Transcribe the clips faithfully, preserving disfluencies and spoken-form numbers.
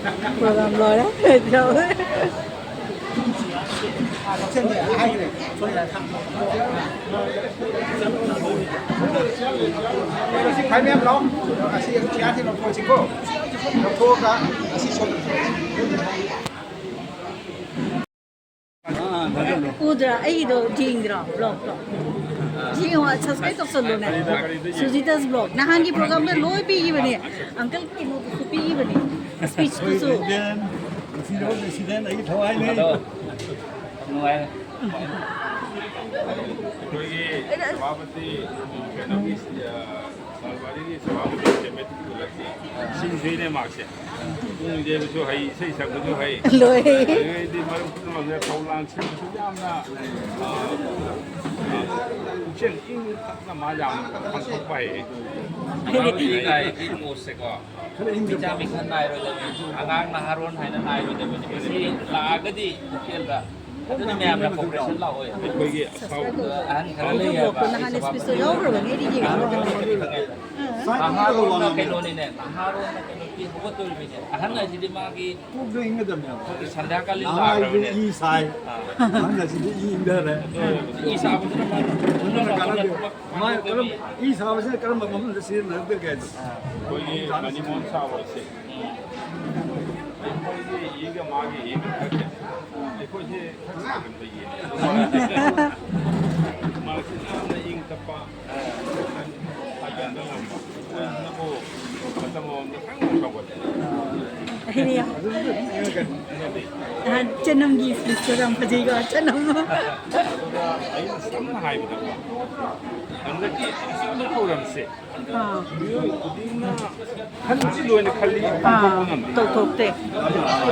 Program ꯂꯣꯏꯔꯦ꯫ Final ꯂꯥꯎ꯫ ꯑꯁꯤ ꯆꯤꯌꯥꯔꯁꯤ ꯂꯧꯊꯣꯛꯑꯁꯤꯀꯣ꯫ ꯂꯧꯊꯣꯛꯑꯒ ꯑꯁꯤ ꯁꯣꯝꯗ꯫ ꯎꯗ꯭ꯔꯥ? ꯑꯩꯒꯤꯗꯣ ꯌꯦꯡꯗ꯭ꯔꯣ? ꯕ꯭ꯂꯣꯛꯇꯣ ꯌꯦꯡꯉꯣ, ꯁꯕꯁꯀ꯭ꯔꯥꯏꯕ ꯇꯧꯁꯜꯂꯣꯅꯦ꯫ ꯁꯨꯖꯤꯇꯥꯁ ꯕ꯭ꯂꯣꯛ ꯅꯍꯥꯟꯒꯤ ꯄ꯭ꯔꯣꯒ꯭ꯔꯥꯝꯗ ꯂꯣꯏ ꯄꯤꯈꯤꯕꯅꯦ꯫ ꯑꯪꯀꯜ ꯀꯩꯅꯣꯗꯨꯁꯨ ꯄꯤꯈꯤꯕꯅꯦ, ꯁ꯭ꯄꯤꯆꯇꯨꯁꯨ꯫ ꯅꯨꯡꯁꯤꯔꯕ ꯄ꯭ꯔꯦꯁꯤꯗꯦꯟ, ꯑꯩꯒꯤ ꯊꯋꯥꯏꯅꯤ꯫ ꯑꯗꯣ ꯅꯨꯡꯉꯥꯏꯔꯦ꯫ ꯑꯩꯈꯣꯏꯒꯤ ꯁꯚꯥꯄꯇꯤ ꯀꯩꯅꯣꯒꯤ, ꯑ, ꯁꯔꯕꯥꯔꯤꯒꯤ ꯁꯚꯥꯄꯇꯤ ꯀꯃꯤꯇꯤꯒꯤ ꯄꯨꯂꯞꯀꯤ ꯁꯤꯟꯁꯨꯏꯅꯦ ꯃꯥꯁꯦ꯫ ꯄꯨꯡ ꯌꯩꯕꯁꯨ ꯍꯩ, ꯏꯁꯩ ꯁꯛꯄꯁꯨ ꯍꯩ꯫ ꯂꯣꯏ꯫ ꯑꯗꯨꯗꯩꯗꯤ ꯃꯔꯨꯞ ꯄꯨꯝꯅꯃꯛꯅ ꯊꯧ ꯂꯥꯡ ꯁꯤꯟꯕꯁꯨ ꯌꯥꯝꯅ, ꯑ, ꯑ, ꯄꯨꯛꯆꯦꯜ ꯏꯪ ꯇꯞꯅ ꯃꯥ ꯌꯥꯝꯅ ꯄꯥꯡꯊꯣꯛꯄ ꯍꯩ꯫ ꯑꯉꯥꯡꯒꯤ ꯂꯥꯏꯒꯤ ꯃꯣꯠꯁꯦꯀꯣ, ꯃꯤꯆꯥ ꯃꯤꯈꯜ ꯅꯥꯏꯔꯣꯏꯗꯕꯅꯤ, ꯑꯉꯥꯡ ꯅꯍꯥꯔꯣꯟ ꯍꯥꯏꯅ ꯅꯥꯏꯔꯣꯏꯗꯕꯅꯤ꯫ ꯃꯁꯤ ꯂꯥꯛꯑꯒꯗꯤ ꯍꯣꯇꯦꯜꯗ ꯑꯗꯨꯅ ꯃꯌꯥꯝꯅ cooperation ꯂꯥꯛꯑꯣꯏ꯫ ꯑꯩꯈꯣꯏꯒꯤ ꯑꯁꯥꯎꯕ ꯑꯍꯟ ꯈꯔ ꯂꯩꯌꯦꯕ꯫ ꯅꯍꯥꯟ ꯁ꯭ꯄꯤꯆꯇꯣ ꯌꯥꯎꯈ꯭ꯔꯕꯅꯦ, ꯑꯩꯗꯤ ꯌꯦꯡꯉꯦ꯫ ꯅꯍꯥꯔꯣꯟꯅ ꯀꯩꯅꯣꯅꯤꯅꯦ, ꯅꯍꯥꯔꯣꯟꯅ ꯀꯩꯅꯣ ꯄꯤ ꯍꯧꯒꯠꯇꯣꯔꯤꯕꯅꯤꯅꯦ꯫ ꯑꯍꯟ ꯍꯥꯏꯁꯤꯗꯤ ꯃꯥꯒꯤ ꯀꯣꯛꯇ ꯏꯪꯒꯗꯕꯅꯦꯕ꯫ ꯑꯩꯈꯣꯏꯒꯤ ꯁꯟꯙ꯭ꯌꯥ ꯀꯥꯂꯤꯟ ꯅꯍꯥꯟꯋꯥꯏꯗꯤ ꯂꯥꯛꯈ꯭ꯔꯕꯅꯦ꯫ ꯏ ꯁꯥꯏ꯫ ꯑꯥ꯫ ꯑꯍꯟ ꯍꯥꯏꯁꯤꯗꯤ ꯏ ꯏꯪꯊꯔꯦ꯫ ꯑꯗꯨ ꯏ ꯁꯥꯕꯗꯨꯅ ꯃꯥ ꯑꯗꯨꯅ ꯀꯥꯟꯅꯗꯦ꯫ ꯃꯥ ꯀꯔꯝ-, ꯏ ꯁꯥꯕꯁꯤꯅ ꯀꯔꯝꯕ ꯃꯐꯝꯗ ꯁꯤꯖꯤꯟꯅꯒꯗꯒꯦ ꯍꯥꯏꯗꯣ꯫ ꯑꯩꯈꯣꯏꯒꯤ ꯃꯅꯤꯃꯣꯟ ꯁꯥꯕ ꯑꯁꯦ ꯑꯩꯈꯣꯏꯒꯤ ꯏꯒ ꯃꯥꯒꯤ ꯏꯒ ꯈꯦꯠꯅꯩ꯫ ꯑꯩꯈꯣꯏꯁꯦ ꯈꯔ ꯁꯥꯒꯟꯕ ꯌꯦꯟꯅꯤ꯫ ꯃꯥꯁꯦ ꯌꯥꯝꯅ ꯏꯪ ꯇꯞꯄ, ꯁꯥꯒꯟꯕ ꯉꯝꯕ꯫ ꯑꯗꯨꯅꯕꯨ ꯃꯇꯝ ꯑꯃꯗ ꯈꯪꯅ ꯆꯥꯎꯈꯠꯂꯦ꯫ ꯑꯩꯗꯤ ꯌꯥꯝ ꯅꯍꯥꯟ ꯆꯅꯝꯒꯤ ꯁ꯭ꯄꯤꯆꯇꯣ ꯌꯥꯝ ꯐꯖꯩꯀꯣ, ꯆꯅꯝ꯫ ꯑꯗꯨꯒ ꯑꯩꯅ ꯁꯝꯅ ꯍꯥꯏꯕꯗꯀꯣ, ꯍꯟꯗꯛꯀꯤ ꯑꯁꯤꯒꯨꯝꯕ ꯊꯧꯔꯝꯁꯦ ꯑꯥ꯫ ꯃꯤꯑꯣꯏ ꯈꯨꯗꯤꯡꯅ ꯈꯟꯕꯁꯤ ꯂꯣꯏꯅ ꯈꯜꯂꯤ, ꯑꯥ, ꯄꯥꯡꯊꯣꯛꯄ ꯉꯝꯗꯦ꯫ ꯇꯧꯊꯣꯛꯇꯦ꯫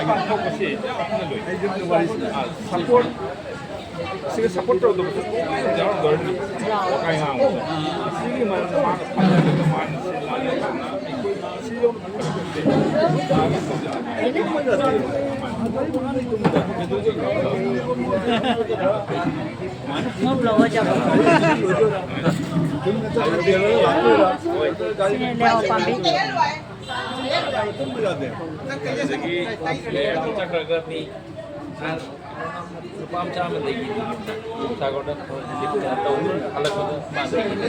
ꯄꯥꯡꯊꯣꯛꯄꯁꯤ ꯌꯥꯝꯅ ꯂꯨꯏ꯫ ꯑꯥ, support, ꯁꯤꯒ support ꯇꯧꯗꯕꯁꯨ ꯌꯥꯎꯔꯝꯗꯣꯏꯅꯤ꯫ ꯌꯥꯎ꯫ ꯋꯥꯀꯥꯏ ꯉꯥꯡꯕꯁꯦ꯫ ꯑꯥ꯫ ꯁꯤꯒꯤ ꯃꯔꯝꯗ ꯃꯥꯅ ꯊꯥꯖꯔꯒ ꯃꯥꯅ ꯁꯤꯜ ꯂꯥꯡꯉꯒ ꯑꯩꯈꯣꯏ ꯁꯤ ꯌꯧꯅ ꯄꯨꯈꯠꯂꯛꯄꯁꯦ ꯃꯥꯒꯤ ꯊꯧꯖꯥꯜꯅꯤ꯫ ꯁꯤꯅꯦ ꯂꯩꯍꯥꯎ ꯄꯥꯝꯕꯤ꯫ ꯑꯗꯒꯤ ꯂꯦꯌꯔꯗꯨ ꯆꯠꯈ꯭ꯔꯒ ꯃꯤ ꯅꯨꯄꯥ ꯃꯆꯥ ꯑꯃ ꯂꯩꯈꯤꯗꯦ ꯌꯨꯝꯗ, ꯁꯥꯒꯣꯔꯗ ꯂꯤꯐ ꯀꯩꯅꯣ ꯇꯧ ꯍꯜꯂꯛꯄꯗ ꯃꯥ ꯂꯩꯈꯤꯗꯦ꯫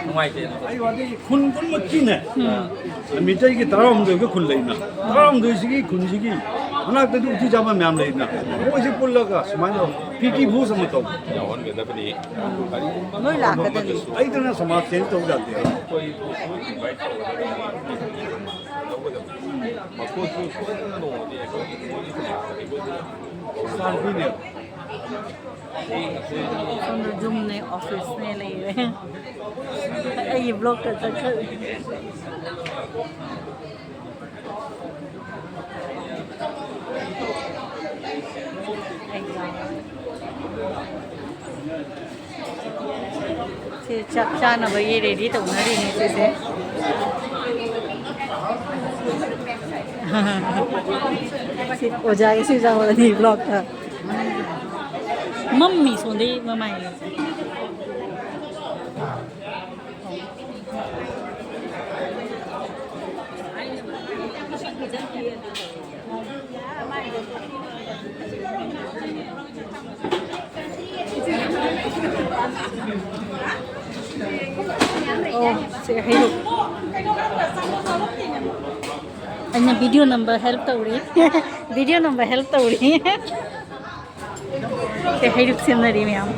ꯅꯨꯡꯉꯥꯏꯇꯦ꯫ ꯑꯩ ꯋꯥꯗꯤ ꯈꯨꯟ ꯄꯨꯝꯅꯃꯛꯀꯤꯅꯦ, ꯃꯤꯇꯩꯒꯤ ꯇꯔꯥꯍꯨꯝꯗꯣꯏꯒ ꯈꯨꯟ ꯂꯩꯅ, ꯇꯔꯥꯍꯨꯝꯗꯣꯏꯁꯤꯒꯤ ꯈꯨꯟꯁꯤꯒꯤ ꯃꯅꯥꯛꯇꯗꯤ ꯎꯆꯤ ꯆꯥꯕ ꯃꯌꯥꯝ ꯂꯩꯅ, ꯃꯣꯏꯁꯤ ꯄꯨꯜꯂꯒ ꯁꯨꯃꯥꯏꯅ ꯄꯤ ꯇꯤ ꯚꯣꯁ ꯑꯃ ꯇꯧ꯫ ꯌꯥꯎꯍꯟꯒꯗꯕꯅꯤ꯫ ꯂꯣꯏ ꯂꯥꯛꯀꯗꯕꯅꯤ꯫ ꯑꯩꯗꯅ ꯁꯃꯥꯖ ꯆꯦꯟꯖ ꯇꯧ ꯌꯥꯗꯦ꯫ ꯑꯩꯈꯣꯏ ꯏꯟꯚꯥꯏꯠ ꯇꯧꯒꯗꯕꯅꯤ꯫ ꯂꯧꯒꯗꯕꯅꯤ꯫ ꯃꯈꯣꯏꯁꯨ ꯁꯣꯏꯗꯅ ꯅꯣꯡꯃꯗꯤ ꯑꯩꯈꯣꯏꯒꯤ ꯃꯣꯏꯒꯤ ꯁꯃꯥꯖ ꯑꯩꯈꯣꯏꯒꯤ ꯆꯥꯟꯕꯤꯅꯦ꯫ ꯁꯣꯝꯗ ꯖꯨꯝꯅꯦ, ꯑꯣꯐꯤꯁꯅꯦ ꯂꯩꯔꯦ꯫ ꯑꯩꯒꯤ ꯕ꯭ꯂꯣꯛꯇ ꯆꯠꯈ꯭ꯔꯦ꯫ ꯁꯤ ꯆꯥꯛ ꯆꯥꯅꯕꯒꯤ ꯔꯦꯗꯤ ꯇꯧꯅꯔꯤꯅꯦ ꯁꯤꯁꯦ꯫ ꯁꯤ ꯑꯣꯖꯥꯒꯤ ꯁꯤ ꯌꯥꯎꯔꯅꯤ ꯕ꯭ꯂꯣꯛꯇ꯫ ꯃꯝꯃꯤ ꯁꯣꯝꯗꯩ ꯃꯃꯥꯏ꯫ ꯑꯣ, ꯁꯤ ꯍꯩꯔꯨꯛ꯫ ꯑꯩꯅ ꯚꯤꯗꯤꯑꯣ ꯅꯝꯕ ꯍꯦꯜꯞ ꯇꯧꯔꯤ꯫ ꯚꯤꯗꯤꯑꯣ ꯅꯝꯕ ꯍꯦꯜꯞ ꯇꯧꯔꯤ꯫ ꯁꯦ ꯍꯩꯔꯨꯛ ꯁꯦꯝꯅꯔꯤ ꯃꯌꯥꯝ꯫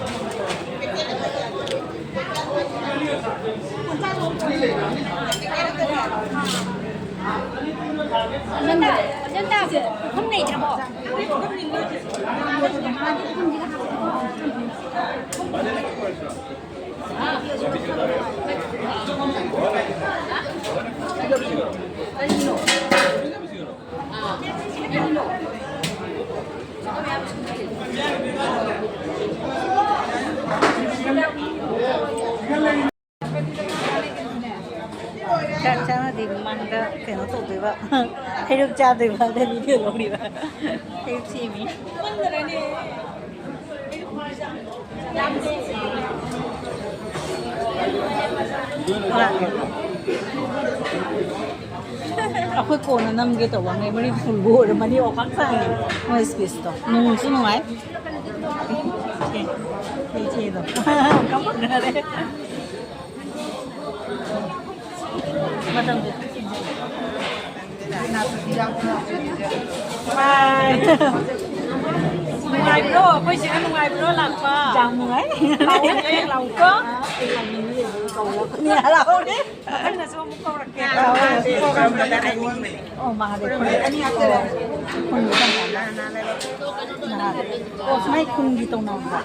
ꯆꯥꯛ ꯆꯥꯅꯗ꯭ꯔꯤ ꯃꯃꯥꯡꯗ ꯀꯩꯅꯣ ꯇꯧꯗꯣꯏꯕ, ꯍꯩꯔꯨꯛ ꯆꯥꯗꯣꯏꯕ, ꯑꯗ ꯚꯤꯗꯤꯑꯣ ꯂꯧꯔꯤꯕ꯫ ꯍꯩꯔꯨꯛ ꯁꯦꯝꯃꯤ꯫ ꯑꯩꯈꯣꯏ ꯀꯣꯟꯅ ꯅꯝꯒꯦ ꯇꯧꯕ, memory ꯐꯨꯜꯕꯨ ꯑꯣꯏꯔꯝꯃꯅꯤ, ꯑꯣ ꯈꯛ ꯆꯥꯏ꯫ ꯃꯣꯏ speech ꯇꯣ ꯅꯨꯡꯁꯨ ꯅꯨꯡꯉꯥꯏ꯫ ꯑꯦ, ꯑꯩ ꯏꯆꯦꯗꯣ ꯀꯞꯄꯛꯅꯔꯦ꯫ ꯃꯇꯝꯁꯦ꯫ Bye꯫ ꯅꯨꯡꯉꯥꯏꯕ꯭ꯔꯣ? ꯑꯩꯈꯣꯏ ꯁꯤꯗ ꯅꯨꯡꯉꯥꯏꯕ꯭ꯔꯣ ꯂꯥꯛꯄ? ꯌꯥꯝ ꯅꯨꯡꯉꯥꯏ꯫ ꯂꯥꯛꯑꯣ, ꯍꯦꯛ ꯂꯥꯛꯎꯀꯣ꯫ ꯃꯤ ꯍꯔꯥꯎꯔꯦ꯫ ꯃꯊꯪꯗꯁꯨ ꯑꯃꯨꯛ ꯀꯧꯔꯛꯀꯦ꯫ ꯑꯣ, ꯃꯍꯥꯗꯦꯕ꯫ ꯑꯣ, ꯁꯨꯃꯥꯏ ꯈꯨꯟꯒꯤ ꯇꯧꯅꯕ꯭ꯔꯥ?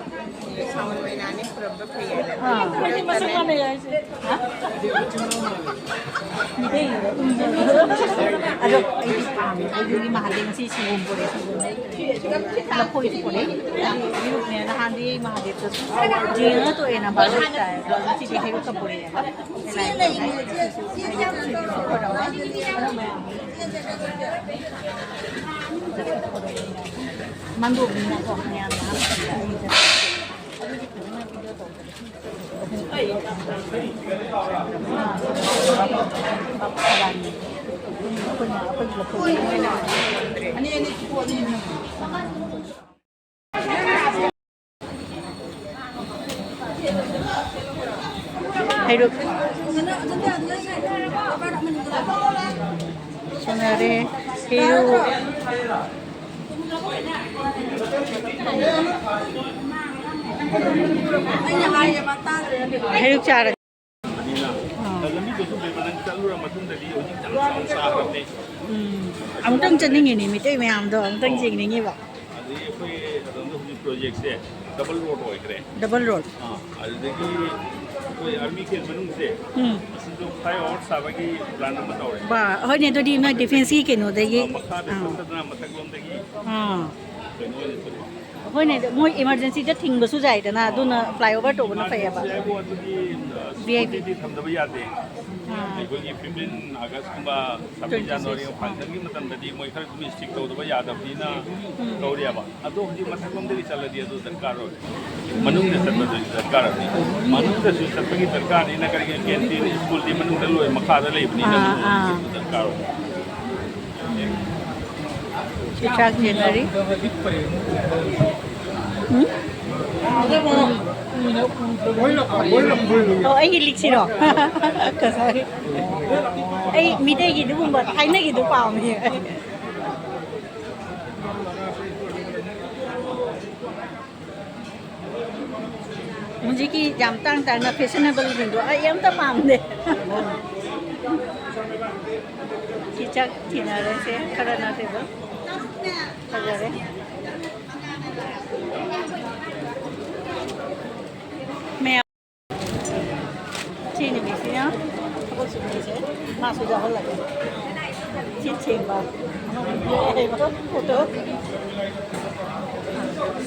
ꯑꯥ꯫ ꯑꯩꯈꯣꯏꯗꯤ ꯃꯁꯛ ꯃꯥꯟꯅꯩ ꯍꯥꯏꯁꯦ꯫ ꯍꯥ? ꯑꯗꯣ ꯑꯩꯗꯤ ꯄꯥꯝꯃꯦ꯫ ꯑꯩꯗꯤ ꯃꯍꯥꯗꯦꯕ ꯉꯁꯤ ꯁꯪꯒꯣꯝ ꯄꯨꯔꯛꯑꯦ, ꯁꯪꯒꯣꯝ ꯂꯩ꯫ ꯂꯐꯣꯏꯁꯨ ꯄꯨꯔꯛꯑꯦ꯫ ꯑꯩꯗꯤ ꯍꯩꯔꯨꯛꯅꯦ꯫ ꯅꯍꯥꯟꯗꯤ ꯃꯍꯥꯗꯦꯕꯇꯁꯨ ꯌꯦꯡꯉꯒ ꯇꯣꯛꯑꯦꯅ ꯚꯥꯏ ꯆꯥꯏ꯫ ꯑꯗꯣ ꯉꯁꯤꯗꯤ ꯍꯩꯔꯨꯛꯀ ꯄꯨꯔꯛꯑꯦ꯫ ꯃꯥꯡꯗꯣꯛꯅꯤꯅꯀꯣ ꯃꯌꯥꯝꯅ ꯍꯥꯞꯄꯗ ꯑꯩꯁꯦ꯫ ꯍꯩꯔꯨꯛ꯫ ꯁꯣꯅꯔꯦ꯫ ꯍꯩꯔꯨꯛ꯫ ꯍꯩꯔꯨꯛ ꯆꯥꯔꯒ꯫ ꯑꯥ꯫ ꯂꯝꯕꯤꯗꯁꯨ ꯂꯩꯕ ꯅꯪ ꯆꯠꯂꯨꯔ ꯃꯇꯨꯡꯗꯗꯤ ꯍꯧꯖꯤꯛ ꯌꯥꯝ ꯆꯥꯎꯅ ꯆꯥꯈ꯭ꯔꯕꯅꯦ꯫ ꯎꯝ꯫ ꯑꯃꯨꯛꯇꯪ ꯆꯠꯅꯤꯡꯉꯤꯅꯦ, ꯃꯤꯇꯩ ꯃꯌꯥꯝꯗꯣ ꯑꯃꯨꯛꯇꯪ ꯌꯦꯡꯅꯤꯡꯉꯤꯕ꯫ ꯑꯗꯒꯤ ꯑꯩꯈꯣꯏ ꯑꯗꯣꯝꯗ ꯍꯧꯖꯤꯛ project ꯁꯦ double road ꯑꯣꯏꯈ꯭ꯔꯦ꯫ Double road꯫ ꯑꯥ, ꯑꯗꯨꯗꯒꯤ ꯑꯩꯈꯣꯏ army camp ꯃꯅꯨꯡꯁꯦ, ꯎꯝ꯫ ꯑꯁꯤꯁꯨ flyover ꯁꯥꯕꯒꯤ plan ꯑꯃ ꯇꯧꯔꯦ꯫ ꯕꯥ, ꯍꯣꯏꯅꯦ, ꯑꯗꯨꯗꯤ ꯅꯣꯏ defence ꯀꯤ ꯀꯩꯅꯣꯗꯒꯤ꯫ ꯑꯥ, ꯃꯈꯥꯗ ꯑꯥ꯫ ꯆꯠꯇꯅ ꯃꯊꯛꯂꯣꯝꯗꯒꯤ ꯑꯥ꯫ ꯀꯩꯅꯣ ꯑꯣꯏꯅ ꯆꯠꯄ꯫ ꯑꯩꯈꯣꯏꯅ ꯃꯣꯏ ꯏꯃꯥꯔꯖꯦꯟꯁꯤꯗ ꯊꯤꯡꯕꯁꯨ ꯌꯥꯏꯗꯅ, ꯑꯗꯨꯅ ꯐ꯭ꯂꯥꯏꯑꯣꯚꯔ ꯇꯧꯕꯅ ꯐꯩꯌꯦꯕ꯫ ꯏꯃꯥꯔꯖꯦꯟꯁꯤ ꯍꯥꯏꯕꯨ ꯑꯗꯨꯗꯤ ꯚꯤ ꯑꯥꯏ ꯄꯤ꯫ ꯁ꯭ꯀꯨꯜꯗꯤ ꯊꯝꯗꯕ ꯌꯥꯗꯦ꯫ ꯑꯥ꯫ ꯑꯩꯈꯣꯏꯒꯤ ꯐꯤꯐꯇꯤꯟ ꯑꯥꯒꯁꯀꯨꯝꯕ, ꯁꯕꯦꯟ ꯇ꯭ꯋꯦꯟꯇꯤ ꯁꯤꯛꯁ꯫ ꯖꯅꯋꯥꯔꯤ ꯐꯪꯁꯟꯒꯤ ꯃꯇꯝꯗꯗꯤ ꯃꯣꯏ ꯈꯔ ꯑꯗꯨꯝ ꯏꯁꯇ꯭ꯔꯤꯛ ꯇꯧꯗꯕ ꯌꯥꯗꯕꯅꯤꯅ ꯇꯧꯔꯤꯑꯕ꯫ ꯑꯗꯣ ꯍꯧꯖꯤꯛ ꯃꯊꯛꯂꯣꯝꯗꯒꯤ ꯆꯠꯂꯗꯤ ꯑꯗꯨ ꯗꯔꯀꯥꯔ ꯑꯣꯏ꯫ ꯃꯅꯨꯡꯗ ꯆꯠꯄꯗꯨꯗꯤ ꯗꯔꯀꯥꯔ ꯑꯣꯏ꯫ ꯃꯅꯨꯡꯗꯁꯨ ꯆꯠꯄꯒꯤ ꯗꯔꯀꯥꯔꯅꯤꯅ ꯀꯔꯤꯒꯤ ꯀꯦꯟꯇꯤꯟ, ꯁ꯭ꯀꯨꯜꯗꯤ ꯃꯅꯨꯡꯗ ꯂꯣꯏ, ꯃꯈꯥꯗ ꯂꯩꯕꯅꯤꯅ ꯑꯥ, ꯑꯗꯨ ꯑꯥ꯫ ꯗꯔꯀꯥꯔ ꯑꯣꯏ꯫ ꯆꯤꯟꯖꯥꯛ ꯌꯦꯟꯅꯔꯤ꯫ ꯎꯝ? ꯑꯣ, ꯑꯩꯒꯤ ꯂꯤꯛꯁꯤꯔꯣ? ꯀꯁꯥꯏ꯫ ꯑꯩ ꯃꯤꯇꯩꯒꯤ ꯑꯗꯨꯒꯨꯝꯕ ꯊꯥꯏꯅꯒꯤꯗꯨ ꯄꯥꯝꯃꯦ꯫ ꯍꯧꯖꯤꯛꯀꯤ ꯌꯥꯝ ꯇꯥꯡ ꯇꯥꯡꯅ ꯐꯦꯁꯅꯦꯕꯜꯁꯤꯡꯗꯣ ꯑꯩ ꯑꯝꯇ ꯄꯥꯝꯗꯦ꯫ ꯆꯤꯟꯖꯥꯛ ꯊꯤꯅꯔꯁꯦ ꯈꯔ ꯅꯠꯇꯦꯕ꯫ ꯐꯖꯔꯦ꯫ ꯃꯌꯥꯝ꯫ ꯁꯤ ꯅꯨꯃꯤꯠꯁꯤꯅ ꯊꯕꯛ ꯁꯨꯕꯤꯁꯦ ꯃꯥꯁꯨ ꯌꯥꯎꯍꯜꯂꯒꯦ꯫ ꯁꯤ ꯁꯦꯡꯕ꯫ ꯐꯣꯇꯣ꯫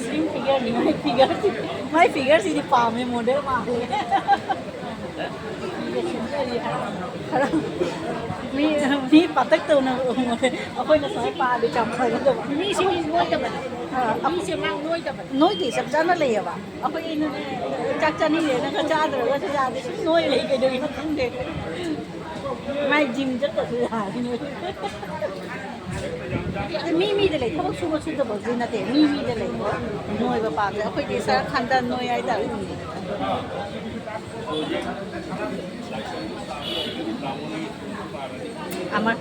ꯁ꯭ꯂꯤꯝ ꯐꯤꯒꯔꯅꯤ ꯃꯥꯏ ꯐꯤꯒꯔꯁꯤ꯫ ꯃꯥꯏ ꯐꯤꯒꯔꯁꯤꯗꯤ ꯄꯥꯝꯃꯦ, ꯃꯣꯗꯦꯜ ꯃꯥꯜꯂꯦ꯫ ꯈꯔ ꯃꯤ, ꯃꯤ ꯄꯥꯇꯛ ꯇꯧꯅ ꯎꯕꯅꯦ꯫ ꯑꯩꯈꯣꯏꯅ ꯁꯨꯃꯥꯏꯅ ꯄꯥꯔꯗꯤ ꯀꯌꯥꯝ ꯐꯒꯗꯕ꯫ ꯃꯤꯁꯦ ꯃꯤ ꯅꯣꯏꯗꯕꯅꯦ꯫ ꯑꯥ, ꯃꯤꯁꯦ ꯃꯥ ꯅꯣꯏꯗꯕꯅꯦ꯫ ꯅꯣꯏꯗꯤ ꯆꯞ ꯆꯥꯅ ꯂꯩꯌꯦꯕ꯫ ꯑꯩꯈꯣꯏꯅꯅꯦ ꯆꯥꯛ ꯆꯥꯅꯤꯡꯗꯦꯅꯒ ꯆꯥꯗ꯭ꯔꯒꯁꯨ ꯌꯥꯗꯦ꯫ ꯁꯨꯝ ꯅꯣꯏ ꯂꯩ ꯀꯩꯗꯧꯔꯤꯅꯣ ꯈꯪꯗꯦ꯫ ꯃꯥꯏ ꯖꯤꯝ ꯆꯠꯇꯁꯨ ꯌꯥꯔꯦ ꯅꯣꯏ꯫ ꯑꯗꯨ ꯃꯤ ꯃꯤꯗ ꯂꯩ, ꯊꯕꯛ ꯁꯨꯕ ꯁꯨꯗꯕꯁꯨ ꯅꯠꯇꯦ, ꯃꯤ ꯃꯤꯗ ꯂꯩ꯫ ꯅꯣꯏꯕ ꯄꯥꯝꯗꯦ꯫ ꯑꯩꯈꯣꯏꯗꯤ ꯁꯔ ꯈꯟꯗ ꯅꯣꯏ ꯍꯥꯏꯇꯥꯔꯦ꯫ ꯑꯃ,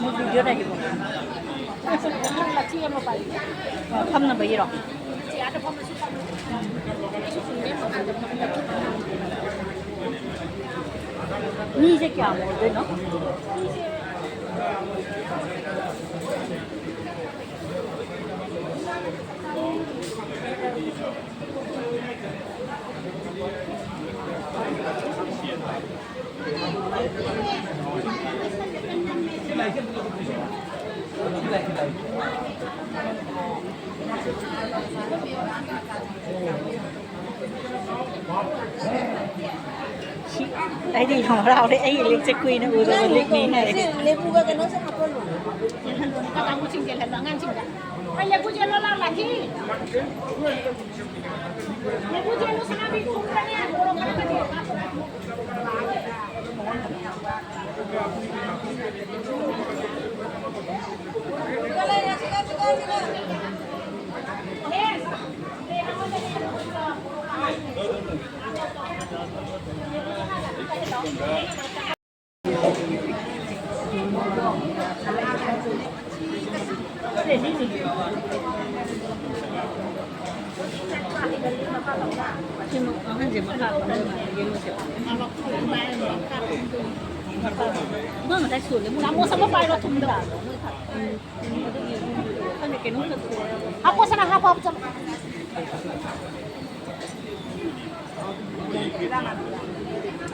ꯃꯣꯏ ꯚꯤꯗꯤꯑꯣ ꯂꯩꯔꯤꯕꯣ? ꯐꯝꯅꯕꯒꯤꯔꯣ? ꯃꯤꯁꯦ ꯀꯌꯥꯝ ꯑꯣꯏꯗꯣꯏꯅꯣ? ꯑꯩꯗꯤ ꯌꯥꯝ ꯍꯔꯥꯎꯔꯦ, ꯑꯩꯒꯤ ꯂꯤꯛꯁꯦ ꯀꯨꯏꯅ ꯎꯗꯕ ꯂꯤꯛꯅꯤ ꯍꯥꯏꯔꯦ꯫ ꯁꯤ ꯂꯦꯕꯨꯒ ꯀꯩꯅꯣꯁꯦ ꯍꯥꯞꯄꯜꯂꯣ꯫ ꯑꯉꯥꯡꯁꯤꯡꯗ꯫ ꯑꯩ ꯂꯦꯕꯨ ꯆꯦꯜꯂꯣ ꯂꯥꯎ, ꯂꯥꯛꯈꯤ꯫ ꯂꯦꯕꯨ ꯆꯦꯜꯂꯣ, ꯁꯅꯥꯕꯤ ꯊꯨꯝꯕꯅꯦ, ꯃꯣꯔꯣꯛ ꯀꯟꯕꯅꯦ꯫ ꯁꯤ ꯑꯍꯟꯁꯦ ꯃꯈꯥ ꯀꯨꯝꯊꯕ ꯌꯦꯡꯉꯨꯁꯦ꯫ ꯃꯥ ꯉꯁꯥꯏ ꯁꯣꯜꯂꯦ꯫ ꯃꯣꯏ ꯆꯥꯃꯁ ꯑꯃ ꯄꯥꯏꯔꯣ ꯊꯨꯝꯗꯣ꯫ ꯎꯝ꯫ ꯈꯪꯗꯦ, ꯀꯩꯅꯣꯝ ꯇꯧꯊꯣꯛꯑꯦ꯫ ꯍꯥꯞꯄꯣ, ꯁꯅꯥ, ꯍꯥꯞꯄꯣ, ꯍꯥꯞꯄꯣ, ꯆꯠꯂꯣ꯫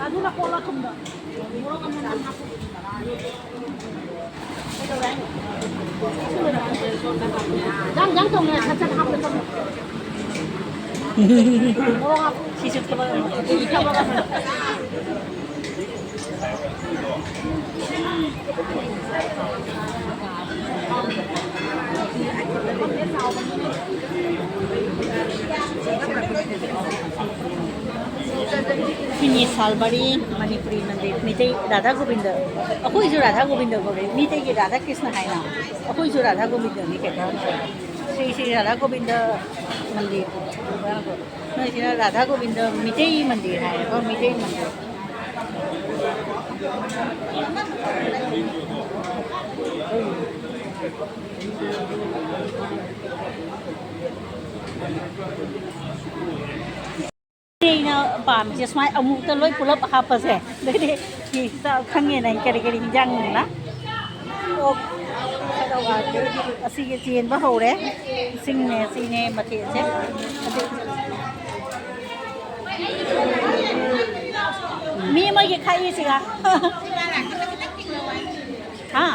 ꯑꯗꯨꯅ ꯀꯣꯜꯂ ꯊꯨꯝꯗꯣ꯫ ꯃꯣꯔꯣꯛ ꯑꯃ ꯅꯝ ꯍꯥꯞꯄꯣ꯫ ꯀꯩꯗꯧꯔꯦ ꯍꯥꯏꯅꯣ? ꯏꯟꯖꯥꯡ, ꯏꯟꯖꯥꯡ ꯊꯣꯡꯉꯦ, ꯁꯠ ꯁꯠ ꯍꯥꯞꯄ ꯆꯪꯉꯣ꯫ ꯃꯣꯔꯣꯛ ꯍꯥꯞꯄꯣ꯫ ꯁꯤꯁꯨ ꯊꯕꯛ ꯑꯃ꯫ ꯁꯤꯁꯨ ꯊꯕꯛ ꯑꯃ꯫ ꯁꯤꯅꯤ ꯁꯥꯜꯕꯔꯤ, ꯃꯅꯤꯄꯨꯔꯤ ꯃꯟꯗꯤꯔ, ꯃꯤꯇꯩ ꯔꯥꯙꯥ ꯒꯣꯕꯤꯟꯗ, ꯑꯩꯈꯣꯏꯁꯨ ꯔꯥꯙꯥ ꯒꯣꯕꯤꯟꯗ ꯀꯧꯔꯦ, ꯃꯤꯇꯩꯒꯤ ꯔꯥꯙꯥ ꯀ꯭ꯔꯤꯁꯅ ꯍꯥꯏꯅ, ꯑꯩꯈꯣꯏꯁꯨ ꯔꯥꯙꯥ ꯒꯣꯕꯤꯟꯗꯅꯤ ꯀꯩꯅꯣ꯫ ꯁ꯭ꯔꯤ ꯁ꯭ꯔꯤ ꯔꯥꯙꯥ ꯒꯣꯕꯤꯟꯗ ꯃꯟꯗꯤꯔ꯫ ꯅꯣꯏꯁꯤꯅ ꯔꯥꯙꯥ ꯒꯣꯕꯤꯟꯗ ꯃꯤꯇꯩ ꯃꯟꯗꯤꯔ ꯍꯥꯏꯌꯦꯀꯣ, ꯃꯤꯇꯩ ꯃꯟꯗꯤꯔ꯫ ꯑꯩꯅ ꯄꯥꯝꯃꯤꯁꯦ ꯁꯨꯃꯥꯏꯅ ꯑꯃꯨꯛꯇ ꯂꯣꯏ ꯄꯨꯂꯞ ꯍꯥꯞꯄꯁꯦ, ꯑꯗꯩꯗꯤ ꯐꯤꯁꯤꯗ ꯈꯪꯉꯦꯅ ꯑꯩ ꯀꯔꯤ ꯀꯔꯤ ꯍꯤꯟꯖꯥꯡꯅꯣꯅ꯫ ꯑꯣ, ꯑꯁꯤꯒꯤ ꯆꯦꯟꯕ ꯍꯧꯔꯦ꯫ ꯏꯁꯤꯡꯅꯦ, ꯁꯤꯅꯦ ꯃꯊꯦꯜꯁꯦ꯫ ꯑꯗꯨ ꯃꯤ ꯑꯃꯒꯤ ꯈꯥꯛꯏꯁꯤꯒ꯫ ꯍꯥ?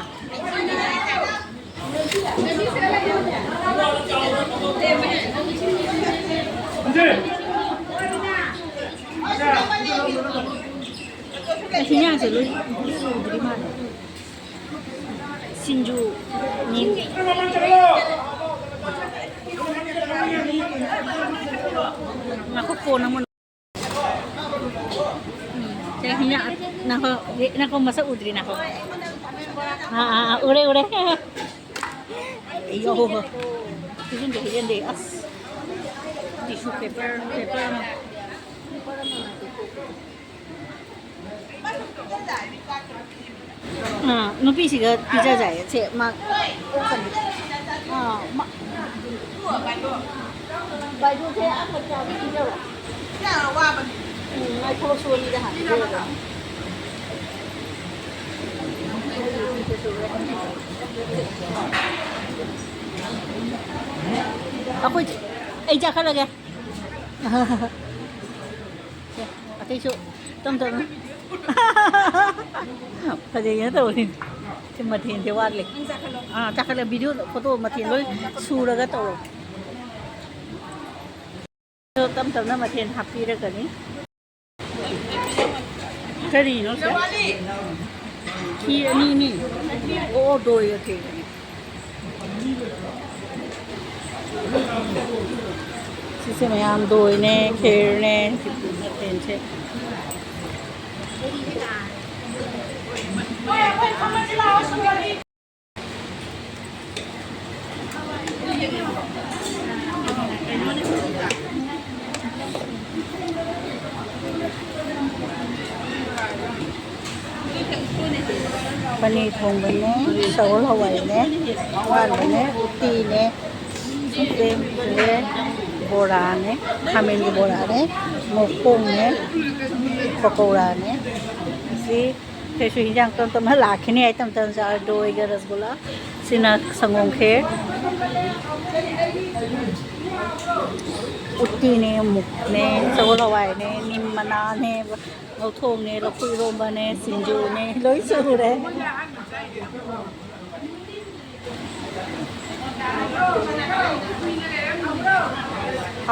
ꯁꯤꯡꯖꯨ ꯃꯤꯡ꯫ ꯉꯥꯏꯈꯣ, ꯀꯣꯟꯅ ꯑꯃꯨꯛ꯫ ꯎꯝ, ꯁꯦ, ꯍꯤꯟꯖꯥꯡ, ꯅꯥꯈꯣ, ꯅꯥꯈꯣ, ꯃꯁꯛ ꯎꯗ꯭ꯔꯤ, ꯅꯥꯈꯣ꯫ ꯑꯥ, ꯑꯥ, ꯑꯥ, ꯎꯔꯦ, ꯎꯔꯦ꯫ ꯑꯩ, ꯑꯍꯣ, ꯍꯣ꯫ ꯍꯩꯖꯤꯟꯗꯦ, ꯍꯩꯖꯤꯟꯗꯦ, ꯑꯁ꯫ Tissue paper, paper ꯑꯃ꯫ ꯑꯥ, ꯅꯨꯄꯤꯁꯤꯒ ꯄꯤꯖꯖꯥꯏꯌꯦ꯫ ꯁꯦ, ꯃꯥ ꯑꯣꯛꯀꯅꯤ꯫ ꯑꯥ, ꯃꯥ-, ꯕꯥꯏꯗꯨꯁꯦ ꯑꯥ ꯃꯆꯥꯗ ꯄꯤꯖꯔꯣ꯫ ꯎꯝ, ꯃꯥꯏ ꯊꯕꯛ ꯁꯨꯕ ꯃꯤꯗ ꯍꯥꯟꯅ ꯄꯤꯖꯔꯒꯦ꯫ ꯑꯩꯈꯣꯏ, ꯑꯩ ꯆꯥꯈꯠꯂꯒꯦ꯫ ꯁꯦ, ꯑꯇꯩꯁꯨ ꯇꯞ ꯇꯞꯅ꯫ ꯐꯖꯩꯅ ꯇꯧꯔꯤ꯫ ꯁꯤ ꯃꯊꯦꯜꯁꯦ ꯋꯥꯠꯂꯤ꯫ ꯑꯥ, ꯆꯥꯈꯠꯂꯦ꯫ Video, photo ꯃꯊꯦꯜ ꯂꯣꯏ ꯁꯨꯔꯒ ꯇꯧꯔꯣ꯫ ꯑꯗꯣ ꯇꯞ ꯇꯞꯅ ꯃꯊꯦꯜ ꯍꯥꯞꯄꯤꯔꯒꯅꯤ꯫ ꯀꯔꯤꯅꯣ ꯁꯦ? ꯈꯤ ꯑꯅꯤꯅꯤ꯫ ꯑꯣ, ꯗꯣꯏꯒ ꯀꯩꯒꯅꯤ꯫ ꯁꯤꯁꯦ ꯃꯌꯥꯝ ꯗꯣꯏꯅꯦ, ꯈꯦꯔꯅꯦ, ꯃꯊꯦꯜꯁꯦ꯫ ꯄꯅꯤꯔ ꯊꯣꯡꯕꯅꯦ, ꯁꯒꯣꯜ ꯍꯋꯥꯏꯅꯦ, ꯏꯔꯣꯟꯕꯅꯦ, ꯎꯇꯤꯅꯦ, ꯁꯦꯝꯁꯦ, ꯕꯣꯔꯥꯅꯦ, ꯈꯥꯃꯦꯟꯒꯤ ꯕꯣꯔꯥꯅꯦ, ꯃꯈꯣꯡꯅꯦ, ꯄꯀꯧꯔꯥꯅꯦ꯫ ꯁꯤ ꯀꯩꯁꯨ ꯍꯤꯟꯖꯥꯡ ꯇꯞ ꯇꯞꯅ ꯂꯥꯛꯈꯤꯅꯤ꯫ ꯑꯩ ꯇꯞ ꯇꯞꯅ ꯆꯥꯔ ꯗꯣꯏꯒ ꯔꯁꯒꯨꯂꯥ꯫ ꯁꯤꯅ ꯁꯪꯒꯣꯝ ꯈꯦꯔ꯫ ꯎꯇꯤꯅꯦ, ꯃꯨꯛꯅꯦ, ꯁꯒꯣꯜ ꯍꯋꯥꯏꯅꯦ, ꯅꯤꯝ ꯃꯅꯥꯅꯦ, ꯂꯧꯊꯣꯡꯅꯦ, ꯂꯐꯨ ꯏꯔꯣꯝꯕꯅꯦ, ꯁꯤꯡꯖꯨꯅꯦ, ꯂꯣꯏ ꯁꯨꯔꯦ꯫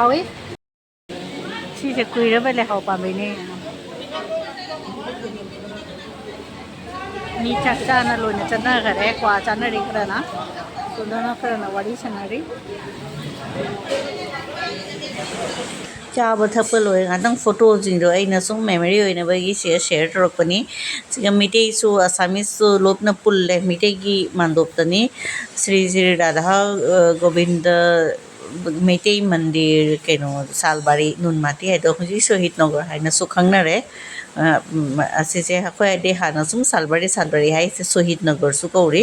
ꯍꯥꯎꯏ꯫ ꯁꯤꯁꯦ ꯀꯨꯏꯔꯕ ꯂꯩꯍꯥꯎ ꯄꯥꯝꯕꯤꯅꯦ꯫ ꯃꯤ ꯆꯥꯛ ꯆꯥꯅ ꯂꯣꯏꯅ ꯆꯠꯅꯈꯔꯦ꯫ ꯀ꯭ꯋꯥ ꯆꯥꯅꯔꯤ ꯈꯔꯅ꯫ ꯁꯣꯝꯗꯅ ꯈꯔꯅ ꯋꯥꯔꯤ ꯁꯥꯟꯅꯔꯤ꯫ ꯆꯥꯕ ꯊꯛꯄ ꯂꯣꯏꯔ ꯉꯥꯛꯇꯪ ꯐꯣꯇꯣꯁꯤꯡꯗꯣ ꯑꯩꯅ ꯁꯨꯝ ꯃꯦꯃꯣꯔꯤ ꯑꯣꯏꯅꯕꯒꯤ ꯁꯤꯗ ꯁꯤꯌꯔ ꯇꯧꯔꯛꯄꯅꯤ꯫ ꯁꯤꯒ ꯃꯤꯇꯩꯁꯨ ꯑꯁꯥꯃꯤꯁꯁꯨ ꯂꯣꯞꯅ ꯄꯨꯜꯂꯦ꯫ ꯃꯤꯇꯩꯒꯤ ꯃꯥꯟꯗꯣꯞꯇꯅꯤ꯫ ꯁ꯭ꯔꯤ ꯁ꯭ꯔꯤ ꯔꯥꯙꯥ, ꯑ, ꯒꯣꯕꯤꯟꯗ ꯃꯩꯇꯩ ꯃꯟꯗꯤꯔ, ꯀꯩꯅꯣ, ꯁꯥꯜꯕꯥꯔꯤ ꯅꯨꯟꯃꯥꯇꯤ ꯍꯥꯏꯗꯣ ꯍꯧꯖꯤꯛ ꯁꯣꯍꯤꯗ ꯅꯒꯔ ꯍꯥꯏꯅꯁꯨ ꯈꯪꯅꯔꯦ꯫ ꯑ, ꯎꯝ, ꯑꯁꯤꯁꯦ ꯑꯩꯈꯣꯏ ꯍꯥꯏꯗꯤ ꯍꯥꯟꯅ ꯁꯨꯝ ꯁꯥꯜꯕꯥꯔꯤ, ꯁꯥꯜꯕꯥꯔꯤ ꯍꯥꯏꯁꯦ ꯁꯣꯍꯤꯗ ꯅꯒꯔꯁꯨ ꯀꯧꯔꯤ꯫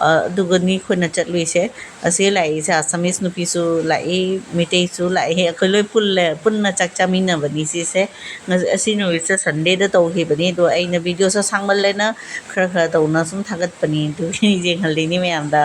ꯑ, ꯑꯗꯨꯒꯅꯤ ꯑꯩꯈꯣꯏꯅ ꯆꯠꯂꯨꯏꯁꯦ꯫ ꯑꯁꯤ ꯂꯥꯛꯏꯁꯦ ꯑꯁꯥꯃꯤꯁ ꯅꯨꯄꯤꯁꯨ ꯂꯥꯛꯏ, ꯃꯩꯇꯩꯁꯨ ꯂꯥꯛꯏ, ꯑꯩꯈꯣꯏ ꯂꯣꯏ ꯄꯨꯜꯂꯦ, ꯄꯨꯟꯅ ꯆꯥꯛ ꯆꯥꯃꯤꯟꯅꯕꯅꯤ ꯁꯤꯁꯦ꯫ ꯉ-, ꯑꯁꯤ ꯅꯨꯃꯤꯠꯁꯦ ꯁꯟꯗꯦꯗ ꯇꯧꯈꯤꯕꯅꯤ, ꯑꯗꯣ ꯑꯩꯅ ꯚꯤꯗꯤꯑꯣꯁꯦ ꯁꯥꯡꯃꯜꯂꯦꯅ ꯈꯔ ꯈꯔ ꯇꯧꯅ ꯁꯨꯝ ꯊꯥꯒꯠꯄꯅꯤ, ꯑꯗꯨꯒꯤ ꯌꯦꯡꯍꯜꯂꯤꯅꯤ ꯃꯌꯥꯝꯗ꯫